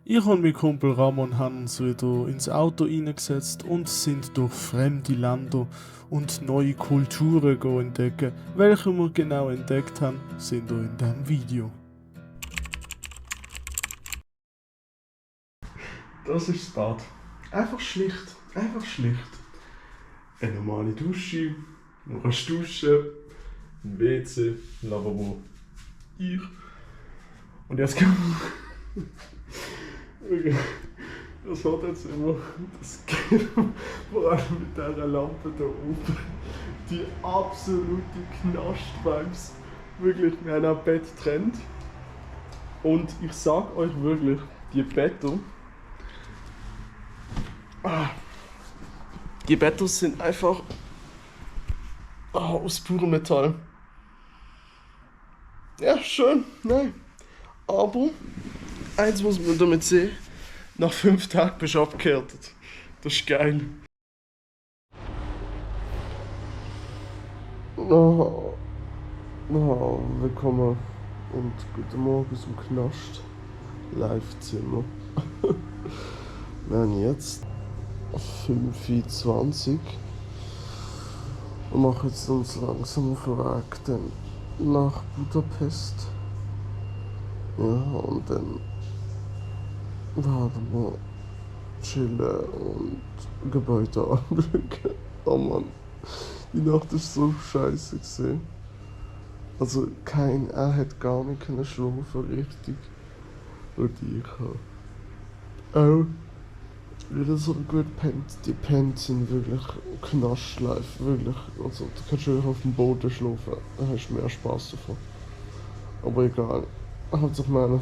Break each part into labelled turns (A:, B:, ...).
A: Ich und mein Kumpel Ramon haben uns wieder ins Auto hineingesetzt und sind durch fremde Länder und neue Kulturen entdecken. Welche wir genau entdeckt haben, sind ihr in diesem Video. Das ist das Bad. Einfach schlicht. Einfach schlicht. Eine normale Dusche, man kann duschen, ein WC, ein Lavabo, ich. Und jetzt kommt. Das hat jetzt immer, das geht vor allem mit dieser Lampe da oben, die absolute Knast-Vibes. Wirklich, wir haben auch Bett getrennt. Und ich sag euch wirklich, die Betten, die Betten sind einfach aus purem Metall. Ja, schön, nein. Aber eins muss man damit sehen, nach 5 Tagen bist du abgehärtet. Das ist geil. Willkommen und guten Morgen aus dem Knast. Live-Zimmer. Wir haben jetzt 5:20 Uhr und machen jetzt uns langsam auf den Weg dann nach Budapest. Ja, und dann werden wir chillen und Gebäude anschauen. Oh Mann, die Nacht ist so scheiße gewesen. Also er hat gar nicht können schlafen richtig. Und ich habe auch wieder so gut gepennt. Die Pens sind wirklich Knastschleif, wirklich. Also du kannst wirklich auf dem Boden schlafen, da hast du mehr Spaß davon. Aber egal, Hauptsache meine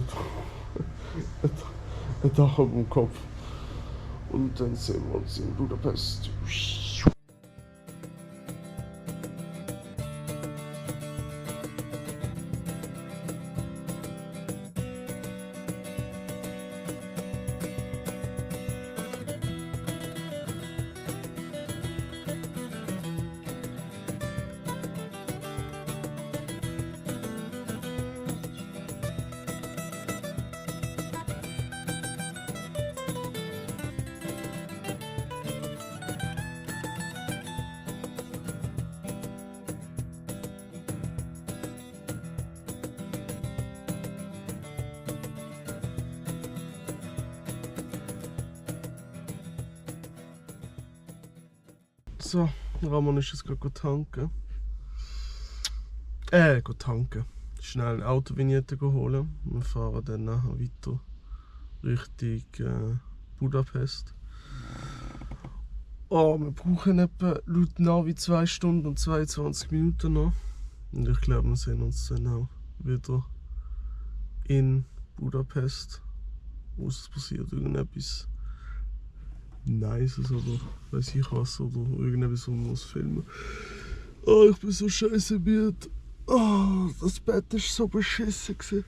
A: ein Dach über dem Kopf. Und dann sehen wir uns in Budapest. So, Ramon ist jetzt gerade tanken. Tanken. Schnell eine Autovignette holen. Wir fahren dann nachher weiter Richtung Budapest. Wir brauchen etwa laut Navi 2 Stunden und 22 Minuten noch. Und ich glaube, wir sehen uns dann auch wieder in Budapest. Es passiert irgendetwas Nices oder weiß ich was oder irgendetwas, wo man muss filmen. Ich bin so scheiße müde. Das Bett ist so beschissen gewesen.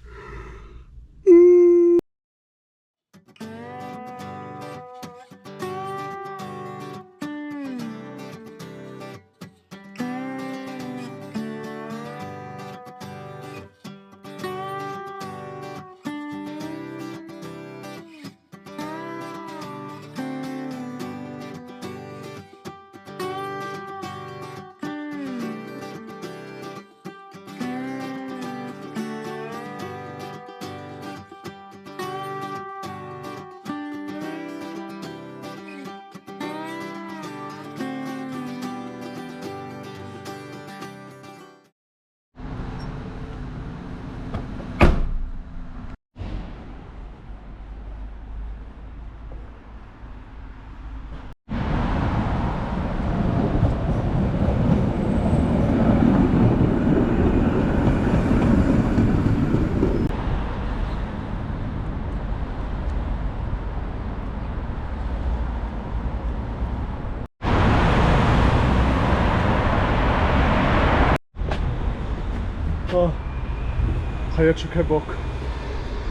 A: Ich habe jetzt schon keinen Bock.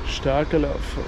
A: Stärker laufen.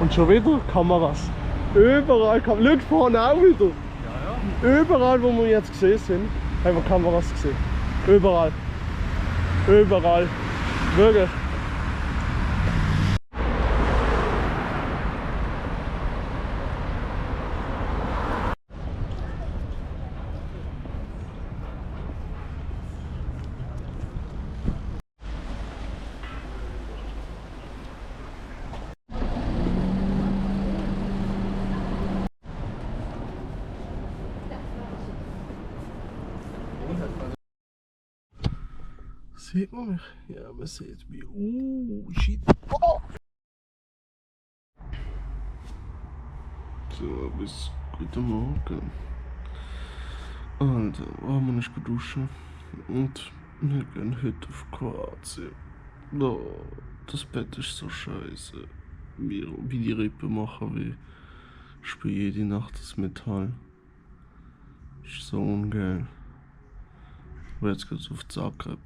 A: Und schon wieder Kameras. Überall Kameras. Schau vorne auch wieder. Ja, ja. Überall, wo wir jetzt gesehen sind, haben wir Kameras gesehen. Überall. Überall. Wirklich. Sieht man mich? Ja, man sieht mich. Shit. Oh. So, bis guten Morgen. Alter, man ist gut duschen. Und wir gehen heute auf Kroatien. Oh, das Bett ist so scheiße. Wie die Rippen machen weh. Ich spiele jede Nacht das Metall. Ist so ungeil. Aber jetzt geht's auf Zagreb.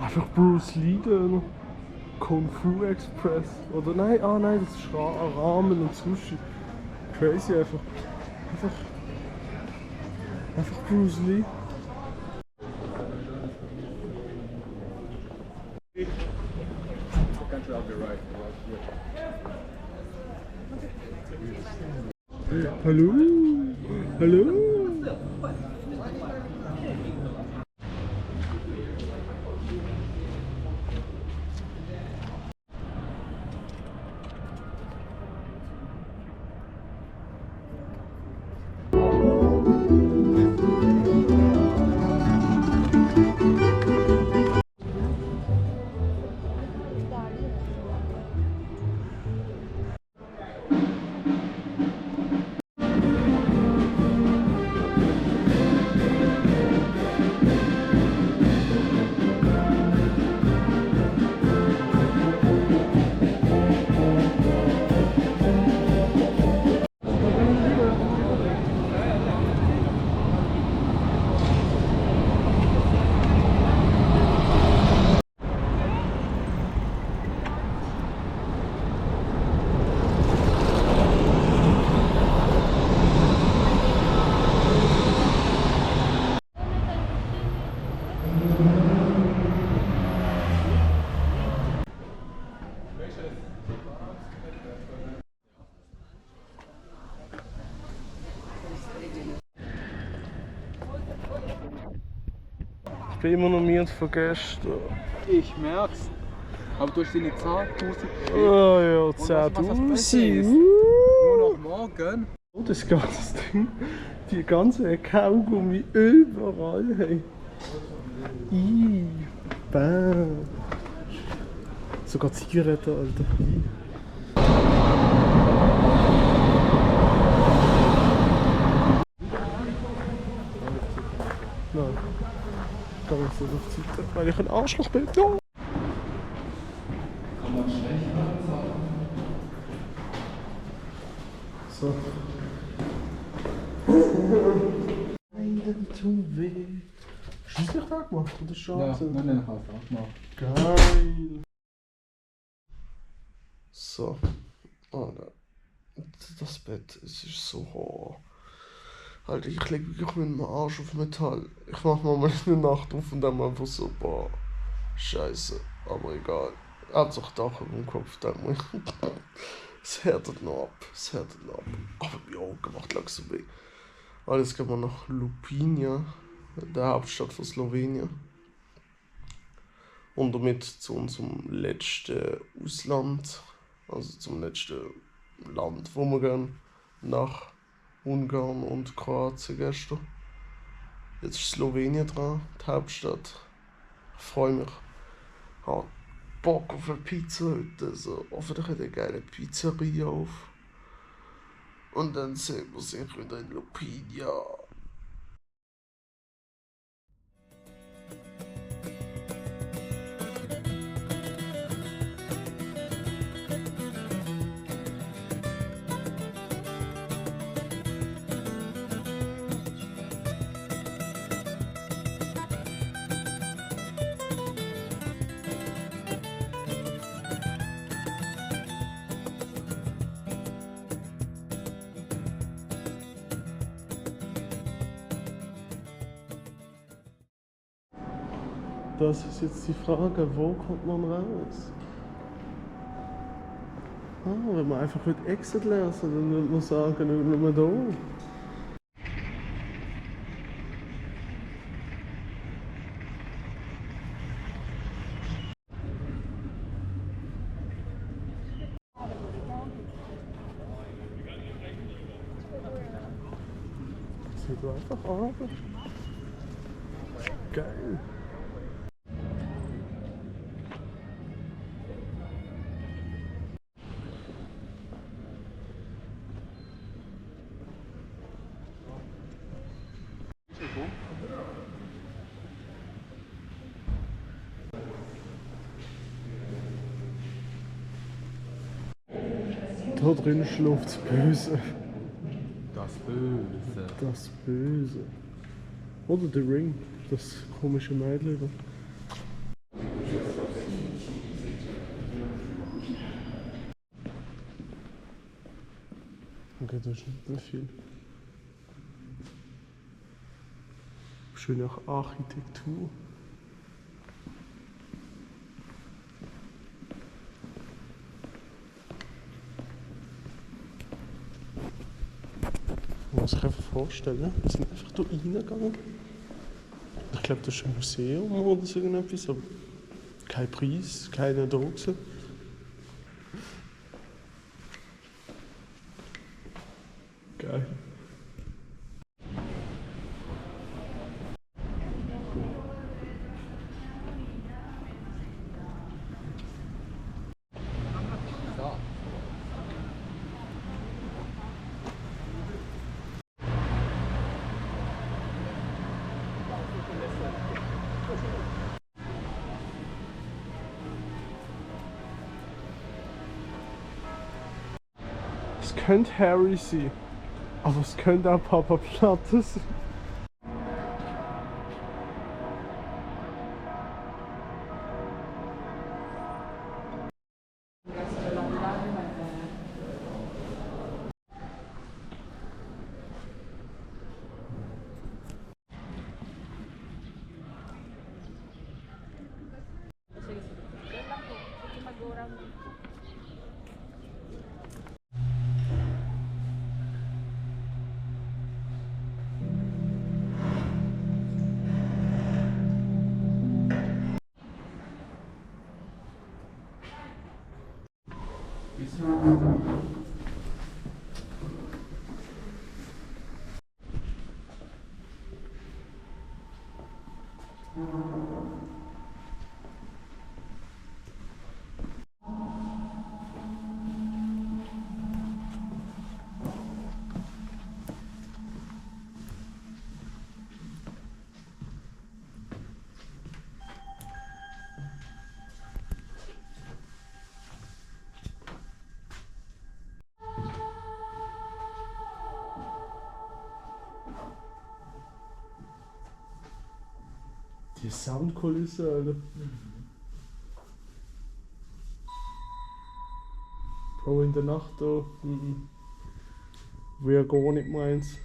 A: Einfach Bruce Lee da. Kung Fu Express. Oder nein, nein, das ist Ramen und Sushi. Crazy einfach. Einfach Bruce Lee. Hallo? Hallo? Ich bin immer noch müde von gestern.
B: Ich merk's. Aber du hast deine 10.000.
A: Oh ja,
B: Was das Beste
A: 10.000.
B: ist, nur noch morgen.
A: Oh, das ganze Ding. Die ganzen Kaugummi überall. Hey. Bam. Sogar Zigaretten, Alter. Nein. Ich kann nicht so auf die Seite, weil ich ein Arschloch bin. Ja. So. Einen tun weh. Schießlichtag gemacht oder Schade?
B: Ja, nein, halt auch gemacht.
A: Geil. So. Alter. Das Bett, es ist so hoch. Alter, ich lege wirklich mit dem Arsch auf Metall. Ich mach mal eine Nacht auf und dann einfach so, boah, scheiße, aber egal. Er hat doch Dach über dem Kopf, dann muss ich. Es härtet noch ab, es härtet noch ab. Aber die Augen macht langsam weh. Alles gehen wir nach Ljubljana, der Hauptstadt von Slowenien. Und damit zu unserem letzten Ausland, also zum letzten Land, wo wir gehen, nach Ungarn und Kroatien gestern. Jetzt ist Slowenien dran, die Hauptstadt. Ich freue mich. Ich habe Bock auf eine Pizza heute. Also, hoffentlich hat eine geile Pizzeria auf. Und dann sehen wir sich wieder in Ljubljana. Das ist jetzt die Frage, wo kommt man raus? Ah, wenn man einfach mit Exit lesen, dann würde man sagen, nur da. Sieht einfach an. Geil. Da drin schläft das Böse.
B: Das Böse.
A: Das Böse. Oder The Ring, das komische Mädchen da. Okay, das ist nicht viel. Schöne Architektur. Man muss sich einfach vorstellen, wir sind einfach hier reingegangen. Ich glaube, das ist ein Museum oder so irgendetwas, aber kein Preis, keine Drogen. Geil.
B: So.
A: Es könnte Harry sein, aber es könnte auch Papa Platte sein. Die Soundkulisse, Alter. Bro, in der Nacht da. Wäre gar nicht meins.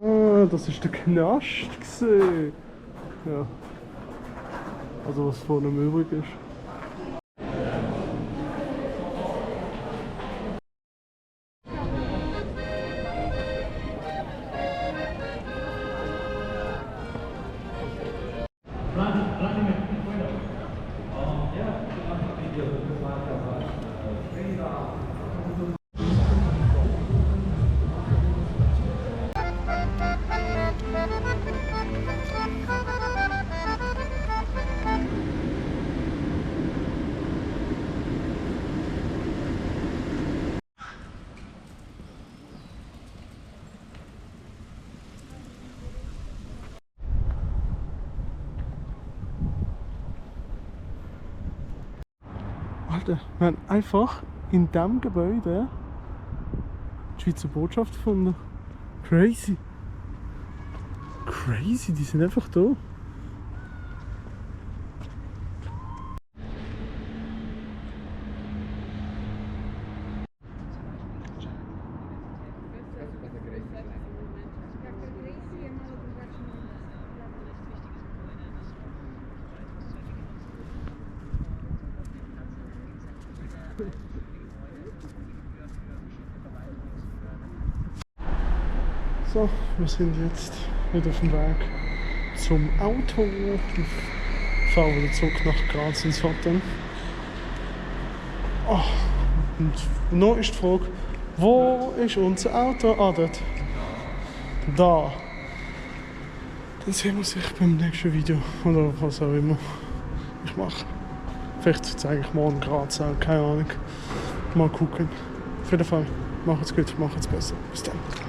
A: Ah, das ist der Knast gewesen. Ja. Also was von ihm übrig ist. Alter, wir haben einfach in diesem Gebäude die Schweizer Botschaft gefunden. Crazy. Crazy, die sind einfach da. So, wir sind jetzt wieder auf dem Weg zum Auto. Ich fahre wieder zurück nach Graz ins Hotel. Oh, und noch ist die Frage, wo ist unser Auto? Ah, dort. Da. Dann sehen wir sich beim nächsten Video oder was auch immer ich mache. Vielleicht zeige ich morgen Graz auch, keine Ahnung. Mal gucken. Auf jeden Fall, macht's gut, macht's besser. Bis dann.